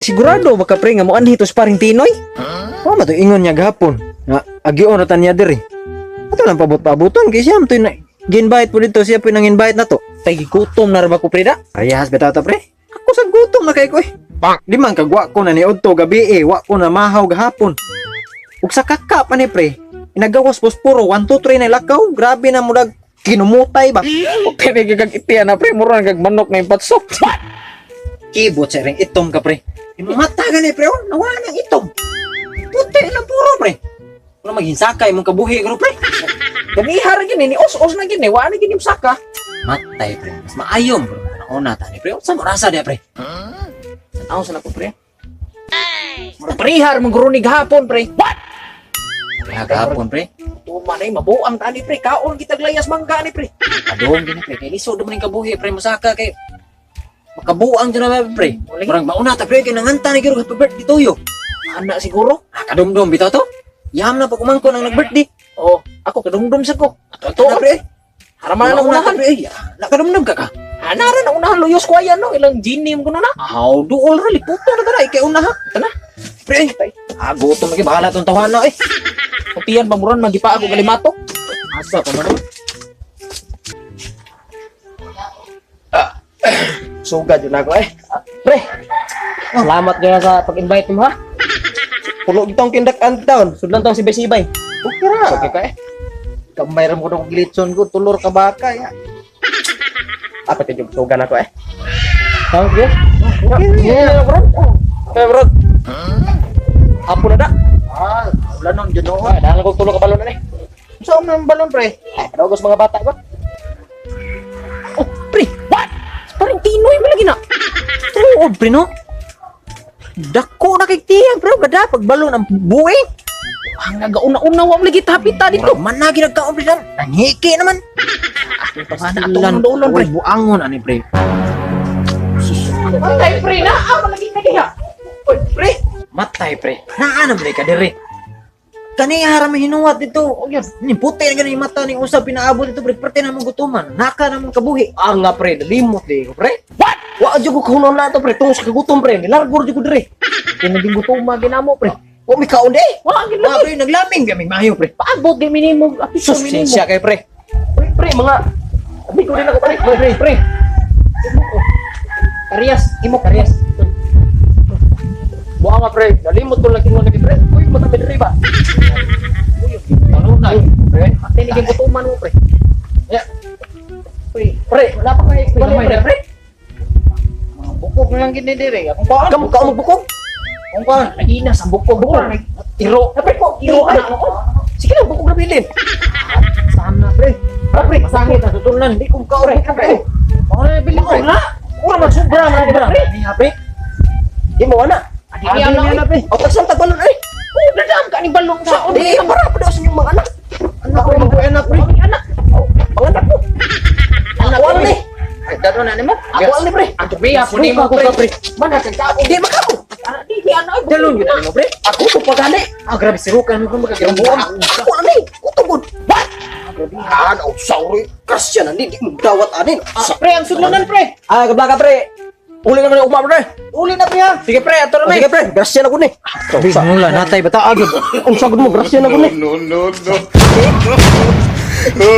Sigurado ba ka, pre, nga moanhi to sa paring Tinoy? Wa man to ingon niya gahapon. Nga agion ra ta niya diri. Ato lang pabot-pabuton kay siya man to'y gi-invite po dito, siya po nang invite na to. Tay, gigutom na ra ba ko, pre, da? Parehas bitaw ta, pre. Ako sa gutom na kay ko eh. Di man kag wa ko na niudto gabi eh, wa ko na mahaw gahapon. Ug sa kaka pa ni, pre. Inagawas posporo 1 2 3 na lakaw, grabe na murag kinumutay ba. Okay na kag itian na, pre, mura na kag manok na ipatsok. Kibot sa ring itom ka, pre. Mata gani, pre, oh, nawala nang itom. Puti na puro, pre. Wala maghinsakay mong kabuhi gro, pre. Ganiha ra gini ni os-os na gini, wa na gini saka. Matay, pre. Mas maayom bro. Una ta ni, pre. Unsa mo rasa dia, pre? Tanaw sa nako, pre. Mura prihar mong grunig hapon, pre. What? Kaya gahapon, pre. Tuma na mabuang tani, pre, kaon kitag layas mangga ni, pre. Adong gini, pre. Kay lisod man ning kabuhi, pre, musaka kay makabuang dyan na, pre. Murag mauna ta, pre, kay nanganta ni giro happy birthday tuyo. Ana siguro. Ah, kadumdum bitaw to. Yam na pag umangko nang nag-birthday. Oh, ako kadumdum sa ko. Ato na, pre. Haraman na Mauna ta, unahan. pre. Ay, nakadumdum ka ka. Ana ra na unahan luyos ko ayan no, ilang genie mo kuno na. Aw, duol ra liputo na tara ikay una ha. Tana. Pre, ah, gutom lagi, bahala tong tawana eh. Kutiyan ba muron magipa ako galimato? Asa pa man? Sugad yun ako eh. Pre, salamat kayo sa pag-invite mo ha. Pulo gitong kindak-an taon. Sudlan tong sibay-sibay. Okay ra. Okay ka eh. Kamay ra mo kung glitson ko, tulor ka baka ya. Apa tayo sugan ako eh. Thank you. Okay. Yeah, bro. Eh, bro. Apo na da. Ah, wala nang juno. Ah, dahil ko tulog ka balon na eh. Saan man ang balon, pre? Ay, padogos mga bata ko. Oh, pre. What? Parang Tinoy mo lagi na. Tuod, pre, no? Dako na kay tiyang, pre. Gada, pagbalon ang buing. Ang nagauna-una wa mo lagi tapita dito. Murag man na ginagkaon, pre. Dan. Nanghiki naman. Sana atong dulon, pre. Uy, buangon, ani, pre. Patay, pre, na. Ah, malagi na diha. Oy, pre. Matay, pre. Naanam, pre, ka dire. Kani haram hinuwat dito. Oh, yun. Ni puti na gani mata ni usab pinaabot dito, pre. Parte na mong gutuman. Naka na mong kabuhi. Ang nga, pre, nalimot di ko, pre. What? Wa jud ko kahunon na to, pre, tungos ka gutom, pre. Nilargo jud ko dire. Kung naging gutom ginamo, pre. Wa mi kaon de. Wa gid Wa, lagi. pre, naglaming gaming maayo, pre. Paabot di minimo, apito Sus, minimo. siya kay pre. Pre, pre, mga abi ko din ako, pre, pre, pre, pre. Imo ko. Parehas, imo parehas. Buha nga, pre, nalimot ko lang ingon lagi, pre. Uy, mata mi diri ba? Uy, Ano na, pre? ate ni gutuman mo, pre. Ya. Pre, pre, wala pa kay Pre, pre, pre. Mga bukog na lang gini dire. Akong kuan. Kamu ka mo bukog? Akong kuan. Lagi na sa bukog bukog. Iro. Pre ko, iro na ako. Sige lang, bukog na bilin. Sana, pre. Ah, pre, Masangit na tutunan. Di kong kaon. Pre, pre. Mga na bili, pre. Wala. Ura man sobra man pre. Ani ha, pre? Di mo ana. Adi niya na, pre. O tagsan tag balon ay. Oh, dadam ka ni balon sa Di, di para pa daw sa inyong mga anak. Anak ko, mga anak, pre. Mga anak. Oh, mga anak mo. Anak ko ni. Ay, dado na nimo. Ako ni, pre. Ang tubiya po nimo, pre. Mana kag kaon. Di makamo. Di di anak. Dalon gyud na nimo, pre. Ako ko pagani. Ah, grabe si Rukan mo magkagirang. Ako ani. Kutubod. What? Ah, oh, sorry. Kasya na di mo dawat ani. Ah, pre, ang sudlanan, pre. Ah, kablaka, pre. Uli naman yung ugma, pre. Uli na, pre ha. Sige, pre, ato na Oh, sige, pre, grasya na ko ni. Mula natay bata agad. Ang sagod mo, grasya na ko ni. No, no, no. No.